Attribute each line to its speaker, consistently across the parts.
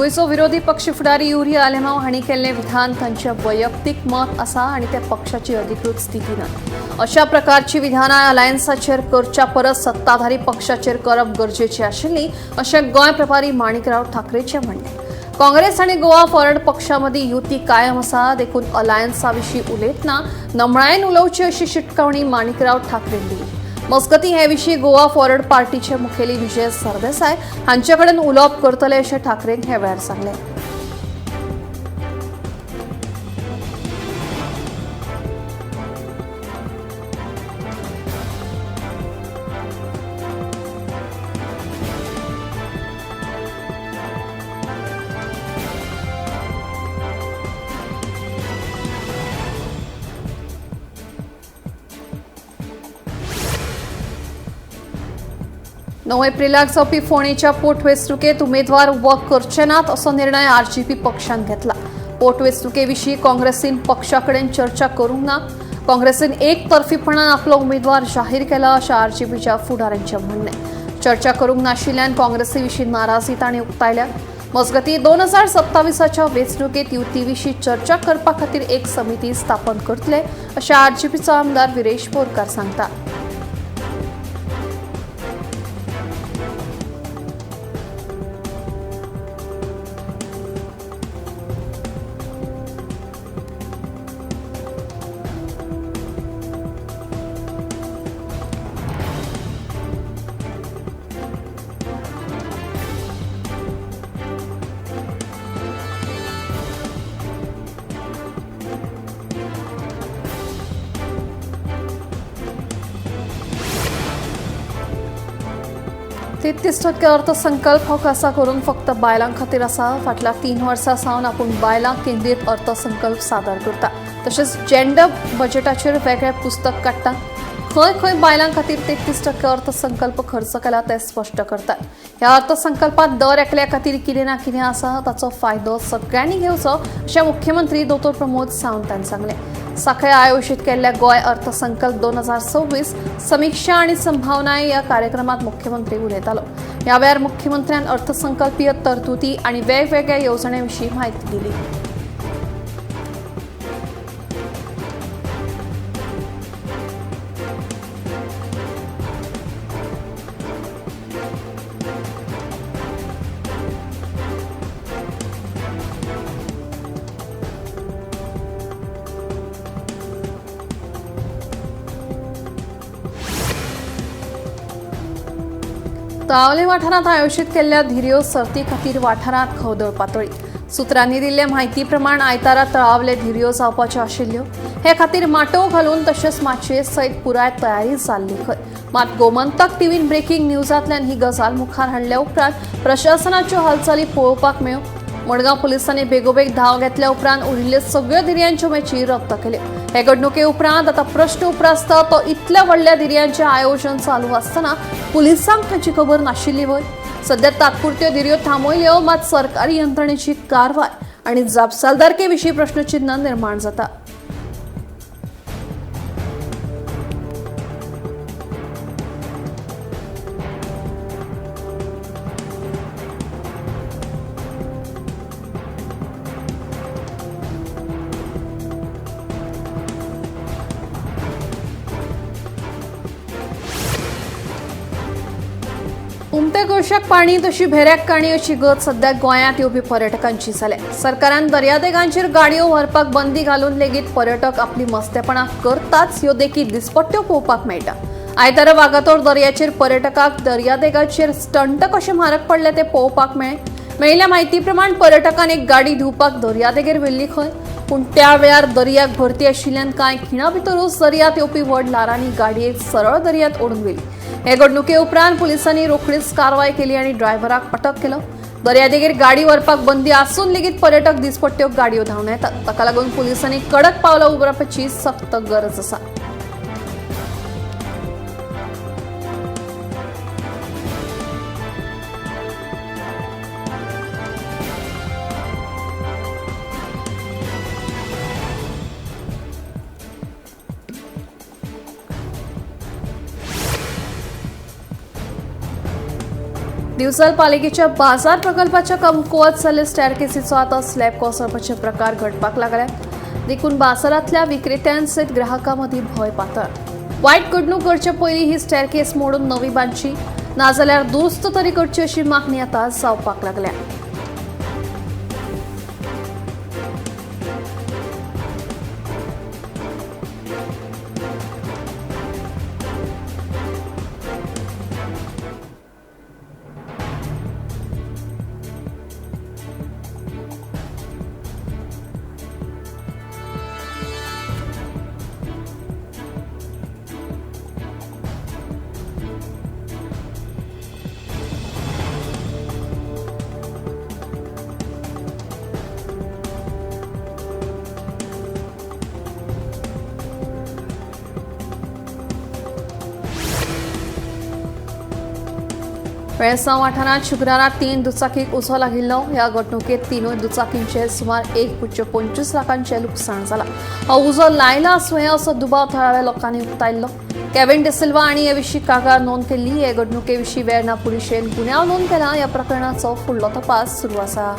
Speaker 1: गोंयचो विरोधी पक्ष फुडारी युरी आलेमांव हांणी केल्लें विधान तांचें वैयक्तीक मत आसा आनी ते पक्षाची अधिकृत स्थिती ना. अशा प्रकारची विधानां अलायन्साचेर करच्या परस सत्ताधारी पक्षाचेर करप गरजेची आशिल्ली अशें गोंय प्रभारी माणिकराव ठाकरेचें म्हणणें. काँग्रेस आनी गोवा फॉरवर्ड पक्षा मदीं युती कायम आसा, देखून अलायन्सा विशीं उलयतना नमळायेन उलोवची अशी शिटकावणी माणिकराव ठाकरेन दिली. मजगतीं हे विशीं गोवा फॉरवर्ड पार्टीचे मुखेली विजय सरदेसाय हांचे कडेन उलोवप करतले अशें ठाकरेन ह्या वेळार सांगलें. णव एप्रिलाक जावपी फोंडेच्या पोटवेंचणुकेंत उमेदवार उबो करचे नात असो निर्णय आरजीपी पक्षान घेतला. पोटवेंचणुके विशीं काँग्रेसीन पक्षा कडेन चर्चा करूंक ना. काँग्रेसीन एकतर्फीपणान आपलो उमेदवार जाहीर केला अशें आरजीपीच्या फुडाऱ्यांचें म्हणणें. चर्चा करूंक नाशिल्ल्यान काँग्रेसी विशीं नाराजी तांणी उक्तायल्या. मजगतीं 2027च्या वेंचणुकेंत युती विशीं चर्चा करपा खातीर एक समिती स्थापन करतले अशें आरजीपीचो आमदार विरेश बोरकार सांगता. तेत्तीस टक्के अर्थसंकल्प हो खासा करून फक्त बायलां खातीर आसा. फाटल्या 3 वर्सां सावन आपूण बायलां केंद्रीत अर्थसंकल्प सादर करता, तशेंच जेंडर बजेटाचेर वेगळें पुस्तक काडटा. खंय खंय बायलां खातीर 33% अर्थसंकल्प खर्च केला तें स्पश्ट करतात. ह्या अर्थसंकल्पात दर एकल्या खातीर कितें ना कितें आसा ताचो फायदो सगळ्यांनी घेवचो अशें मुख्यमंत्री दोतोर प्रमोद सावंतान सांगलें. साखळे आयोजित केल्ल्या गोंय अर्थसंकल्प 2026 समिक्षा आनी संभावनाय ह्या कार्यक्रमात मुख्यमंत्री उलयतालो. ह्या वेळार मुख्यमंत्र्यान अर्थसंकल्पीय तरतुदी आनी वेगवेगळ्या येवजण्यां विशीं म्हायती दिली. तळावले वाठारांत आयोजीत केल्ल्या धिरयो सर्ती खातीर वाठारांत खवदळ पातळी. सुत्रांनी दिल्ले म्हायती प्रमाण आयतारा तळावले धिरयो जावपाच्यो आशिल्ल्यो. हे खातीर माटोव घालून तशेंच माचये सयत पुराय तयारी जाल्ली खंय. मात गोमंतक टीव्हीन ब्रेकिंग न्यूजांतल्यान ही गजाल मुखार हाडल्या उपरांत प्रशासनाच्यो हालचाली पळोवपाक मेळ्यो. मडगांव पुलिसांनी बेगोबेग धांव घेतल्या उपरांत उरिल्ल्यो सगळ्यो धिरयांच्यो मॅची रद्द केल्यो. हे घडणुके उपरांत आतां प्रश्न उप्रासता तो इतल्या व्हडल्या धिरयांचें आयोजन चालू आसतना पुलिसांक ताची खबर नाशिल्ली व्हय? सध्या तात्पुरत्यो धिरयो थांबयल्यो, मात सरकारी यंत्रणेची कारवाय आनी जापसालदारके विशीं प्रश्नचिन्ह निर्माण जाता. उमत्या गोशाक पाणी तशी भेऱ्याक काणी अशी गत सध्या गोंयांत येवपी पर्यटकांची जाल्या. सरकारान दर्यादेगांचेर गाडयो व्हरपाक बंदी घालून लेगीत पर्यटक आपली मस्तेपणां करताच ह्यो देखी दिसपट्ट्यो पळोवपाक मेळटा. आयतारा वागातोर दर्याचेर पर्यटकाक दर्यादेगाचेर स्टंट कशें म्हारग पडले ते पळोवपाक मेळ्ळें. मेळिल्ल्या म्हायती प्रमाण पर्यटकान एक गाडी धुवपाक दर्यादेगेर व्हेल्ली खंय, पूण त्या वेळार दर्याक भरती आशिल्ल्यान कांय खिणा भितरूच दर्यांत येवपी व्हड ल्हारांनी गाडयेक सरळ दर्यांत ओडून व्हेली. हे घडणुके उपरांत पुलिसांनी रोखडीच कारवाय केली आनी ड्रायव्हराक अटक केलो. दर्यादेगेर गाडी व्हरपाक बंदी आसून लेगीत पर्यटक दिसपट्ट्यो गाडयो धांवन येतात. ताका लागून पुलिसांनी कडक पावलां उबारपाची सक्त गरज आसा. दिवचल पालिकेच्या बाजार प्रकल्पाच्या कमकुवत जाल्ले स्टॅरकेसीचो आतां स्लॅब कोसळपाचे प्रकार घडपाक लागल्यात. देखून बाजारांतल्या विक्रेत्यांसयत ग्राहकां मदीं भंय पातळ. वायट घडणूक घडचे पयलीं ही स्टॅरकेस मोडून नवी बांदची, नाजाल्यार दुरुस्त तरी करची अशी मागणी आतां जावपाक लागल्या. वेळसांव वाठारांत शुक्रारा 3 दुचाकीक उजो लागिल्लो. ह्या घडणुकेंत 3 दुचाकींचे सुमार 1.25 लाखांचें लुकसाण जालां. हो उजो लायला आसूं असो दुबाव थळाव्या लोकांनी उक्तायल्लो. केविन डिसिल्वा हांणी हे विशीं कागाळ नोंद केल्ली. हे घडणुके विशीं वेर्णा पुलिशेन गुन्यांव नोंद केला. ह्या प्रकरणाचो फुडलो तपास सुरू आसा.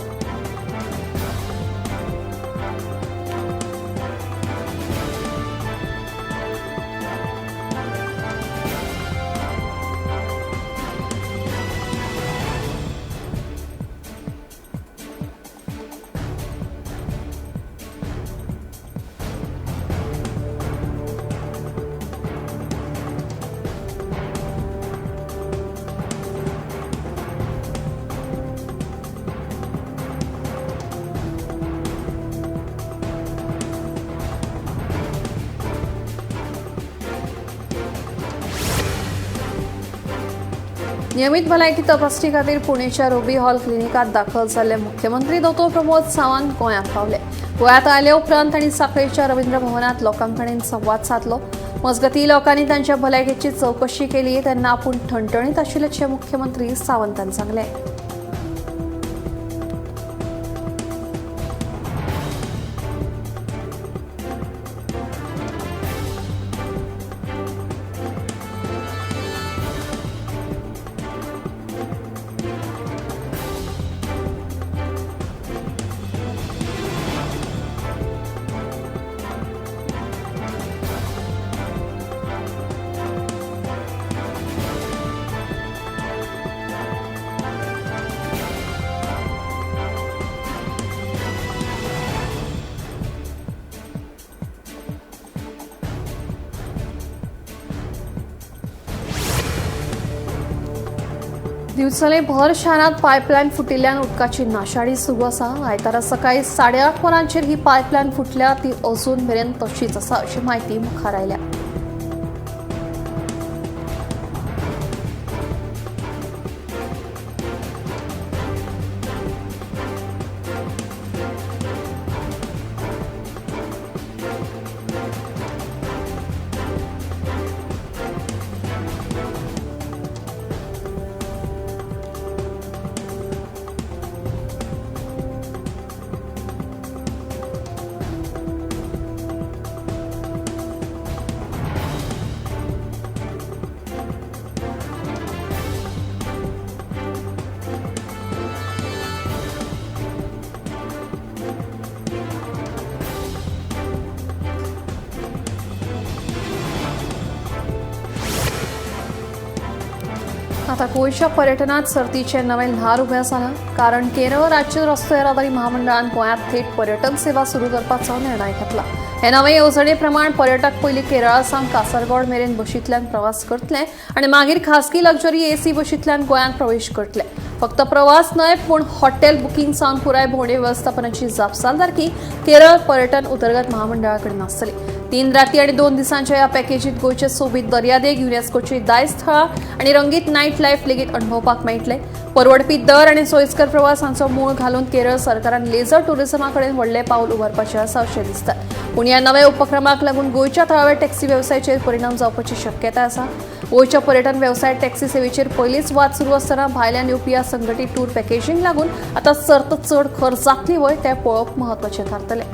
Speaker 1: नियमित भलायकी तपासणी खातीर पुणेच्या रुबी हॉल क्लिनिकात दाखल जाल्ले मुख्यमंत्री दोतोर प्रमोद सावंत गोंयांत पावले. गोंयांत आयले उपरांत तांणी सांखळेच्या रवींद्र भवनात लोकां कडेन संवाद सादलो. मजगतीं लोकांनी तांच्या भलायकेची चवकशी केली तेन्ना आपूण ठणठणीत आशिल्ल्याचें मुख्यमंत्री सावंतान सांगलें. दिवचले भर शारांत पायपलायन फुटिल्ल्यान उदकाची नाशाडी सुरू आसा. आयतारा सकाळी 8:30 वरांचेर ही पायपलायन फुटल्या, ती अजून मेरेन तशीच आसा अशी म्हायती मुखार आयल्या. आता गोंयच्या पर्यटनात सर्तीचे नवे ल्हार उबें आसा, कारण केरळ राज्य रस्तो येरादारी महामंडळान गोंयांत थेट पर्यटन सेवा सुरू करपाचो निर्णय घेतला. हे नवे येवजणे प्रमाण पर्यटक पयलीं केरळा सावन कासरगोड मेरेन बशींतल्यान प्रवास करतले आनी मागीर खासगी लक्झरी एसी बशींतल्यान गोंयांत प्रवेश करतले. फक्त प्रवास न्हय पूण हॉटेल बुकींग सावन पुराय भोंवडी वेवस्थापनाची जापसालदारकी केरळ पर्यटन उदरगत महामंडळा कडेन आसतली. 3 राती आणि 2 दिसांच्या या पॅकेजीत गोंयचे सोबीत दर्यादेग, युनेस्कोची दायज थळां आनी रंगीत नायट लायफ लेगीत अणभवपाक मेळटले. परवडपी दर आनी सोयीस्कर प्रवास हांचो मूळ घालून केरळ सरकारान लेझर टुरिझमा कडेन व्हडलें पावल उबारपाचें आसा अशें दिसता. पूण ह्या नव्या उपक्रमाक लागून गोंयच्या थळाव्या टॅक्सी वेवसायाचेर परिणाम जावपाची शक्यताय आसा. गोंयच्या पर्यटन वेवसाय टॅक्सी सेवेचेर पयलींच वाद सुरू आसतना भायल्यान येवपी ह्या संघटीत टूर पॅकेजींक लागून आतां सर्त चड खर जातली व्हय तें पळोवप म्हत्वाचें थारतलें.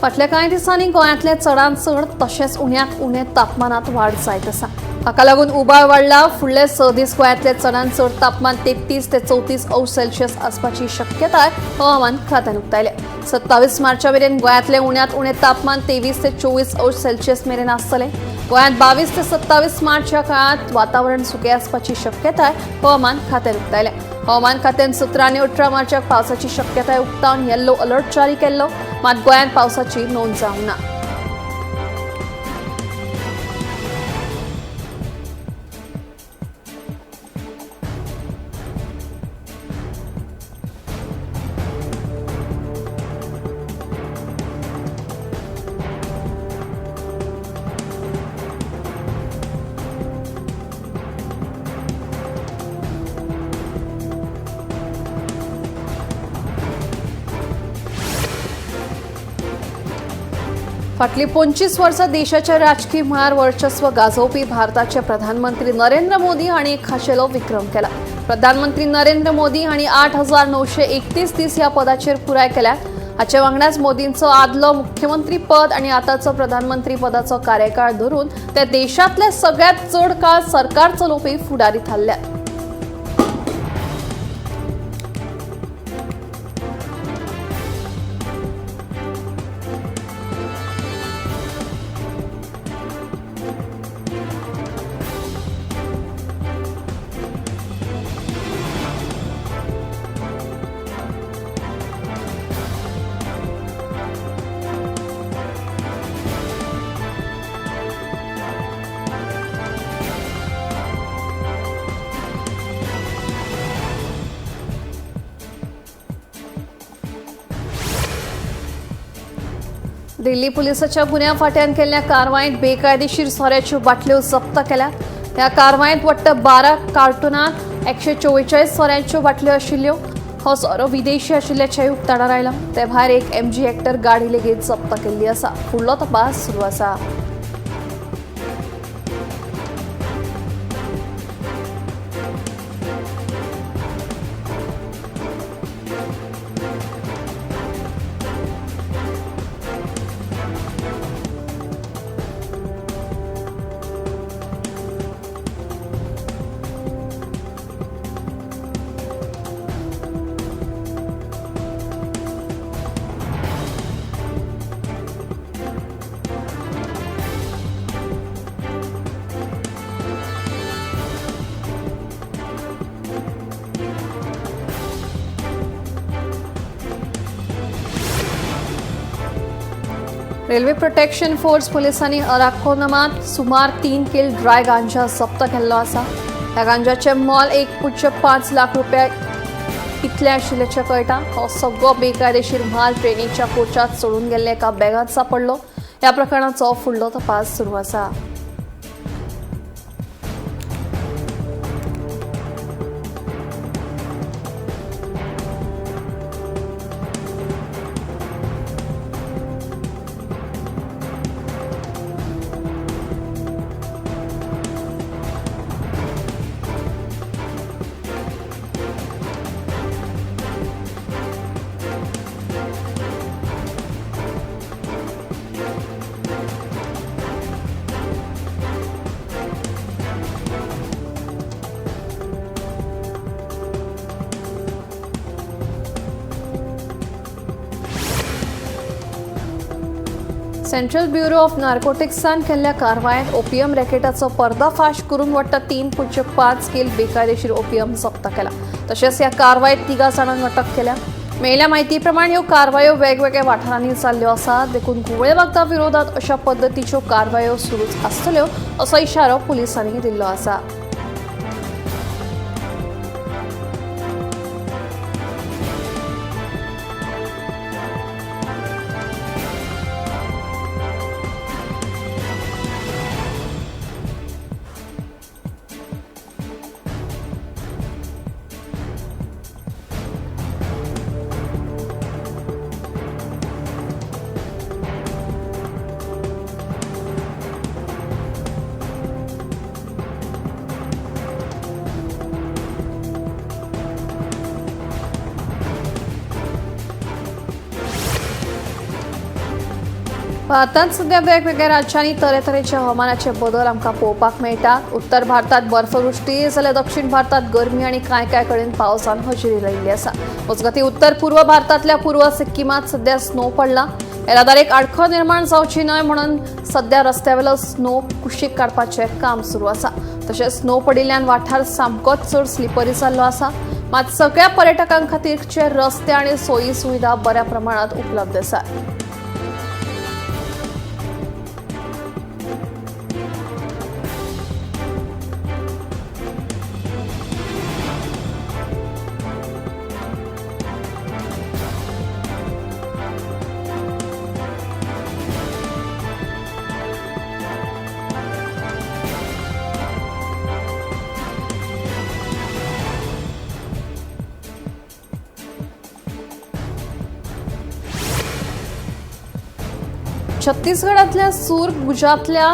Speaker 1: फाटल्या कांय दिसांनी गोंयांतले चडांत चड तशेंच उण्यांत उणें तापमानांत वाड जायत आसा. हाका लागून उबाळ वाडला. फुडले 6 दीस गोंयांतले चडांत चड तापमान 33 ते 34 अंश सेल्सियस आसपाची शक्यताय हवामान खात्यान उक्तायल्या. 27 मार्चा मेरेन गोंयांतले उण्यांत उणें तापमान 23 ते 24 अंश सेल्सियस मेरेन आसतलें. गोंयांत 22 ते 27 मार्च ह्या काळांत वातावरण सुकें आसपाची शक्यताय हवामान खात्यान उक्तायल्या. हवामान खात्यान 17 आनी 18 मार्चाक पावसाची शक्यताय उक्तावन येल्लो अलर्ट जारी केल्लो. मात गोंयांत पावसाची नोंद जावंक ना. फाटली 25 वर्सां देशाच्या राजकी मळार वर्चस्व गाजोवपी भारताचे प्रधानमंत्री नरेंद्र मोदी हांणी एक खाशेलो विक्रम केला. प्रधानमंत्री नरेंद्र मोदी हांणी 8,931 दीस ह्या पदाचेर पुराय केल्यात. हाचे वांगडाच मोदींचो आदलो मुख्यमंत्री पद आनी आतांचो प्रधानमंत्री पदाचो कार्यकाळ धरून ते देशांतले सगळ्यांत चड काळ सरकार चलोवपी फुडारी थारल्यात. दिल्ली पुलिसाच्या गुन्ह्या फाट्यान केल्ल्या कारवायेंत बेकायदेशीर सोऱ्याच्यो बाटल्यो जप्त केल्यात. ह्या कारवायेंत वट्ट 12 कार्टुनांत 144 सोऱ्यांच्यो बाटल्यो आशिल्ल्यो. हो सोरो विदेशी आशिल्ल्याचें उक्ताडार आयलां. ते भायर एक MG Hector गाडी लेगीत जप्त केल्ली आसा. फुडलो तपास सुरू आसा. रेल्वे प्रोटेक्शन फोर्स पुलिसांनी अराकोनमात सुमार 3 किल ड्राय गांजा जप्त केल्लो आसा. ह्या गांजाचें मोल 1.5 लाख रुपया इतलें आशिल्ल्याचें कळटा. हो सगळो बेकायदेशीर म्हाल ट्रेनीच्या कोचांत सोडून गेल्ल्या एका बॅगांत सांपडलो. ह्या प्रकरणाचो फुडलो तपास सुरू आसा. सेंट्रल ब्युरो ऑफ नार्कोटिक्सान केल्ल्या कारवायेंत ओपियम रॅकेटाचो पर्दाफाश करून वट्ट 3.5 किल बेकायदेशीर ओपियम जप्त केला. तशेंच ह्या कारवायेंत 3 जाणांक अटक केल्या. मेळिल्ल्या म्हायती प्रमाण ह्यो कारवायो वेगवेगळ्या वाठारांनी जाल्ल्यो आसात. देखून घुंवळे वखदां विरोधात अशा पद्दतीच्यो कारवायो सुरूच आसतल्यो असो इशारो पुलिसांनी दिल्लो आसा. भारतांत सध्या वेगवेगळ्या राज्यांनी तरेतरेचे हवामानाचे बदल आमकां पळोवपाक मेळटा। उत्तर भारतांत बर्फवृश्टी जाल्यार दक्षिण भारतांत गरमी आनी कांय कांय कडेन पावसान हजेरी लायिल्ली आसा। मजगतीं उत्तर पूर्व भारतांतल्या पूर्व सिक्किमांत सध्या स्नो पडला। येरादारीक आडखळ निर्माण जावची न्हय म्हणून सध्या रस्त्यावेलो स्नो कुशीक काडपाचें काम सुरू आसा। तशेंच स्नो पडिल्ल्यान वाठार सामकोच चड स्लिपरी जाल्लो आसा। मात सगळ्या पर्यटकां खातीरचे रस्ते आनी सोयी सुविधा बऱ्या प्रमाणांत उपलब्ध आसा। छत्तीसगडातल्या सुरगुजातल्या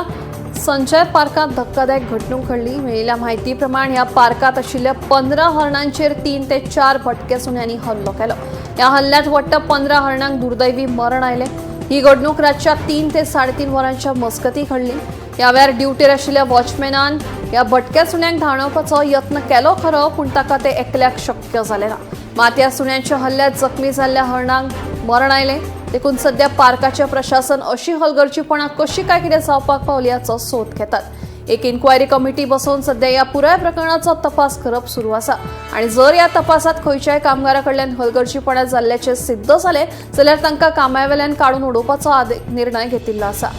Speaker 1: संजय पार्कात धक्कादायक घडणूक घडली। मेळिल्ल्या म्हायती प्रमाण ह्या पार्कात आशिल्ल्या 15 हरणांचेर 3 ते 4 भटके सुण्यांनी हल्लो केलो। ह्या हल्ल्यांत वट्ट 15 हरणांक दुर्दैवी मरण आयलें। ही घडणूक रातच्या 3 ते 3.5 वरांच्या मजगतीं घडली। ह्या वेळार ड्युटेर आशिल्ल्या वॉचमॅनान ह्या भटक्या सुण्यांक धांवडावपाचो यत्न केलो खरो, पूण ताका ते एकल्याक शक्य जालें ना। मात ह्या सुण्यांच्या हल्ल्यांत जखमी जाल्ल्या हरणांक मरण आयलें। देखून सध्या पार्काचे प्रशासन अशी हलगर्जीपणा कशी काय कितें जावपाक पावली हाचो सोद घेतात। एक इन्क्वायरी कमिटी बसोवन सध्या ह्या पुराय प्रकरणाचो तपास करप सुरू आसा आनी जर ह्या तपासात खंयच्याय कामगारा कडल्यान हलगर्जीपणा जाल्ल्याचें सिद्ध जालें जाल्यार तांकां कामावेल्यान काडून उडोवपाचो निर्णय घेतिल्लो आसा।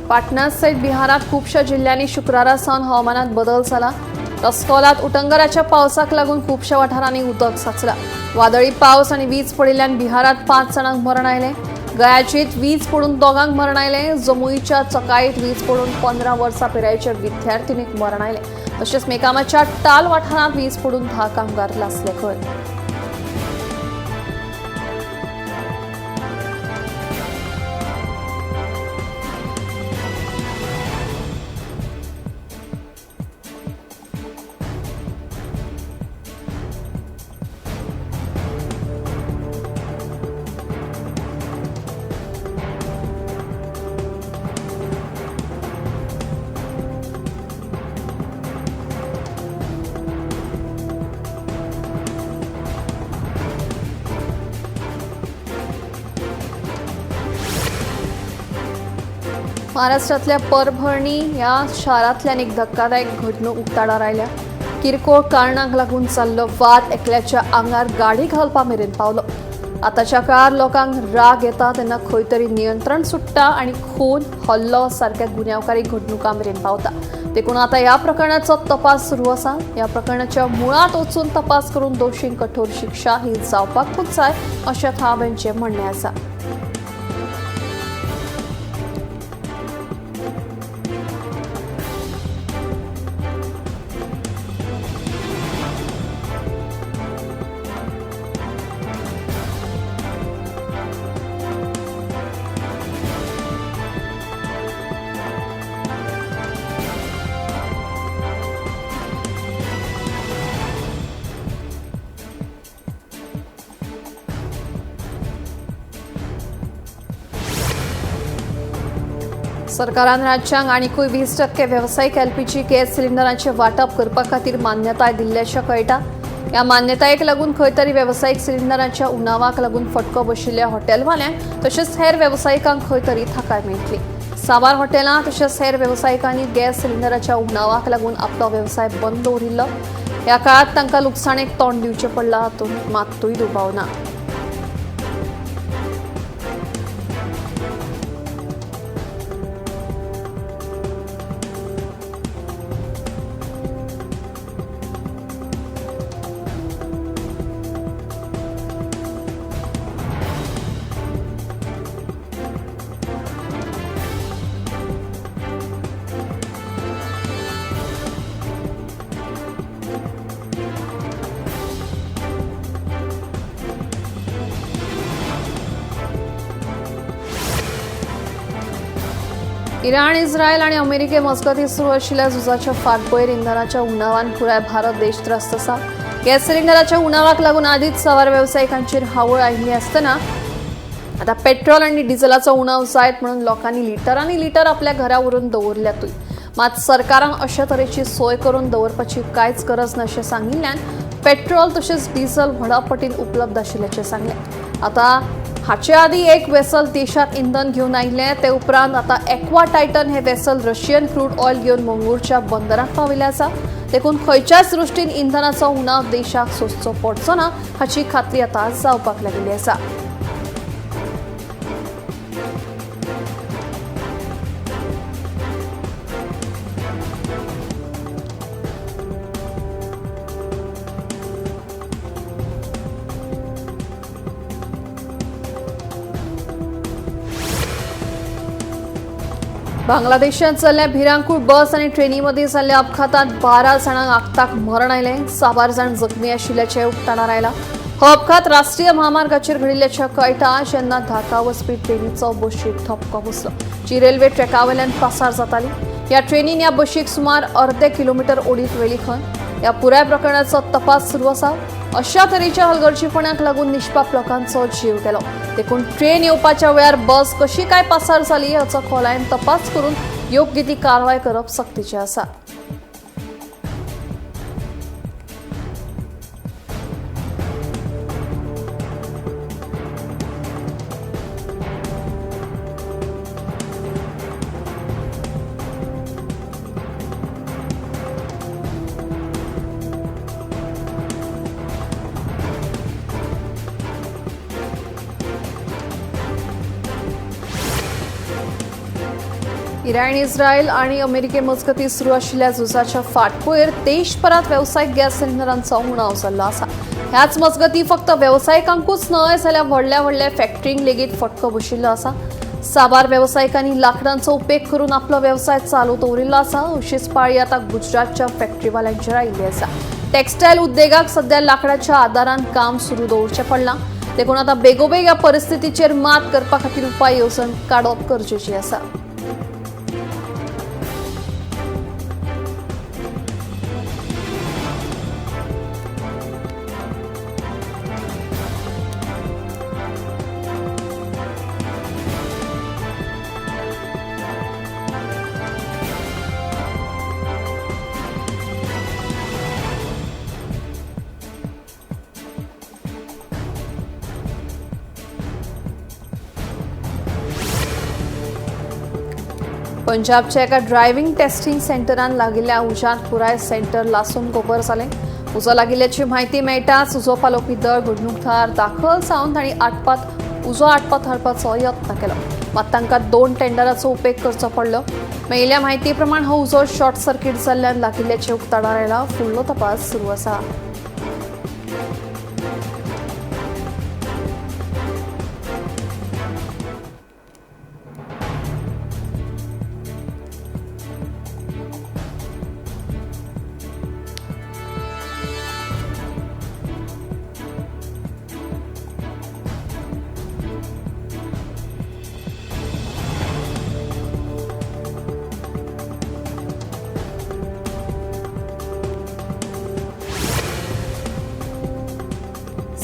Speaker 1: पाटणा सयत बिहारात खुबश्या जिल्ल्यांनी शुक्रारा सावन हवामानात बदल जाला। रस्कोलात उटंगराच्या पावसाक लागून खुबश्या वाठारांनी उदक साचला। वादळी पावस आनी वीज पडिल्ल्यान बिहारात 5 जाणांक मरण आयलें। गयाचीत वीज पडून 2 मरण आयलें। जमुईच्या चकाईत वीज पडून 15 वर्सां पिरायेच्या विद्यार्थिनीक मरण आयलें। तशेंच मेकामाच्या टाल वाठारांत वीज पडून 10 कामगार लासले खंय। महाराष्ट्रातल्या परभणी ह्या शारांतल्यान एक धक्कादायक घडणूक उक्ताडार आयल्या। किरकोळ कारणांक लागून जाल्लो वाद एकल्याच्या आंगार गाडी घालपा मेरेन पावलो। आतांच्या काळार लोकांक राग येता तेन्ना खंय तरी नियंत्रण सुट्टा आनी खून, हल्लो सारक्या गुन्यांवकारी घडणुकां मेरेन पावता। देखून आतां ह्या प्रकरणाचो तपास सुरू आसा। ह्या प्रकरणाच्या मुळांत वचून तपास करून दोशींक कठोर शिक्षा ही जावपाकूच जाय अशें थळाव्यांचें म्हणणें आसा। सरकारान राज्यांक आनीकूय 20% वेवसायीक एलपीजी गॅस सिलिंडरांचे वांटप करपा खातीर मान्यताय दिल्ल्याचें कळटा। ह्या मान्यतायेक लागून खंय तरी वेवसायीक सिलिंडरांच्या उणावाक लागून फटको बशिल्ल्या हॉटेलवाल्यांक तशेंच हेर वेवसायिकांक खंय तरी थाकाय मेळटली। साबार हॉटेलां तशेंच हेर वेवसायिकांनी गॅस सिलिंडराच्या उणावाक लागून आपलो वेवसाय बंद दवरिल्लो। ह्या काळांत तांकां लुकसाणेक तोंड दिवचें पडलां हातूंत मात्तूय दुबाव ना। इराण, इस्रायल आनी अमेरिके मजगतीं सुरू आशिल्ल्या झुजाच्या फाटभुंयेर इंधनाच्या उणावान पुराय भारत देश त्रस्त आसा. गॅस सिलिंडराच्या उणावाक लागून आदींच साबार वेवसायिकांचेर हावळ आयिल्ली आसतना आता पेट्रोल आनी डिझलाचो उणाव जायत म्हणून लोकांनी लिटरांनी लिटर आपल्या घरा व्हरून दवरल्यातूय. मात सरकारान अशा तरेची सोय करून दवरपाची कांयच गरज ना अशें सांगिल्ल्यान पेट्रोल तशेंच डिझल व्हडा पटीन उपलब्ध आशिल्ल्याचें सांगलें. आता हाचे आदी एक वेसल देशांत इंधन घेवन आयिल्लें, ते उपरांत आतां एक्वा टायटन हे वेसल रशियन क्रूड ऑयल घेवन मंगळूरच्या बंदरांत पाविल्लें आसा. देखून खंयच्याच दृश्टीन इंधनाचो उणाव देशाक सोंसचो पडचो ना हाची खात्री आतां जावपाक लागिल्ली आसा. बांगलादेशात जाल्ल्या भिरांकूळ बस आनी ट्रेनीमध्ये जाल्ल्या अपघातात 12 जाणांक आक्ताक मरण आयलें. साबार जाण जखमी आशिल्ल्याचें उक्ताडार आयलां. हो अपघात राष्ट्रीय म्हामार्गाचेर घडिल्ल्याचें कळटा जेन्ना ढाका वचपी ट्रेनीचो बशीक धपको बसलो, जी रेल्वे ट्रॅकावेल्यान पासार जाताली. ह्या ट्रेनीन ह्या बशीक सुमार अर्दे किलोमिटर ओडीत व्हेली खंय. ह्या पुराय प्रकरणाचो तपास सुरू आसा. अशा तरेच्या हलगर्जीपणाक लागून निष्पाप लोकांचो जीव गेलो. देखून ट्रेन येवपाच्या वेळार बस कशी काय पासार जाली हाचो खोलायेन तपास करून योग्य ती कारवाय करप सक्तीचें आसा. इराण, इस्रायल आणि अमेरिके मजगतीं सुरू आशिल्ल्या झुजाच्या फाटभुंयेर देशभरांत वेवसायीक गॅस सिलिंडरांचो उणाव जाल्लो आसा. ह्याच मजगतीं फक्त वेवसायिकांकूच न्हय जाल्यार व्हडल्या व्हडल्या फॅक्टरींक लेगीत फटको बशिल्लो आसा. साबार वेवसायिकांनी लांकडांचो उपेग करून आपलो वेवसाय चालू दवरिल्लो आसा. अशीच पाळी आतां गुजरातच्या फॅक्टरीवाल्यांचेर आयिल्ली आसा. टेक्सटायल उद्देगाक सध्या लांकडाच्या आदारान काम सुरू दवरचें पडलां. देखून आतां बेगोबेग ह्या परिस्थितीचेर मात करपा खातीर उपाय येवजण काडप गरजेची आसा. पंजाबच्या एका ड्रायव्हिंग टेस्टिंग सेंटरान लागिल्ल्या उज्यांत पुराय सेंटर लासून गोबर जालें. उजो लागिल्ल्याची म्हायती मेळटाच उजो पालोवपी दळ घडणूक थळार दाखल जावन तांणी उजो आटपात हाडपाचो यत्न केलो. मात तांकां 2 टेंडराचो उपेग करचो पडलो. मेळिल्ल्या म्हायती प्रमाण हो उजो शॉर्ट सर्किट जाल्ल्यान लागिल्ल्याचें उक्ताडार आयलां. फुडलो तपास सुरू आसा.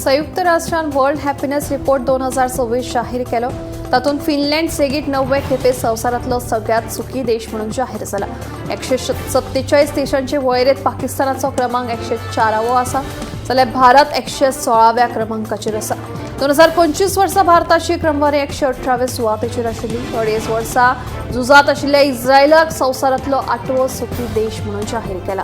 Speaker 1: संयुक्त राष्ट्रान वर्ल्ड हॅपीनेस रिपोर्ट 2026 जाहीर केलो. तातूंत फिनलँड सेगीत 9वे खेपे संवसारांतलो सगळ्यांत सुखी देश म्हणून जाहीर जाला. 147 देशांचे वळेरेंत पाकिस्तानाचो क्रमांक 104वो आसा, जाल्यार भारत 116व्या क्रमांकाचेर आसा. 2025 वर्सा भारताची क्रमवारी 118वे सुवातेचेर आशिल्ली. 2.5 वर्सां झुजांत आशिल्ल्या इस्रायलाक संवसारांतलो 8वो सुखी देश म्हणून जाहीर केला.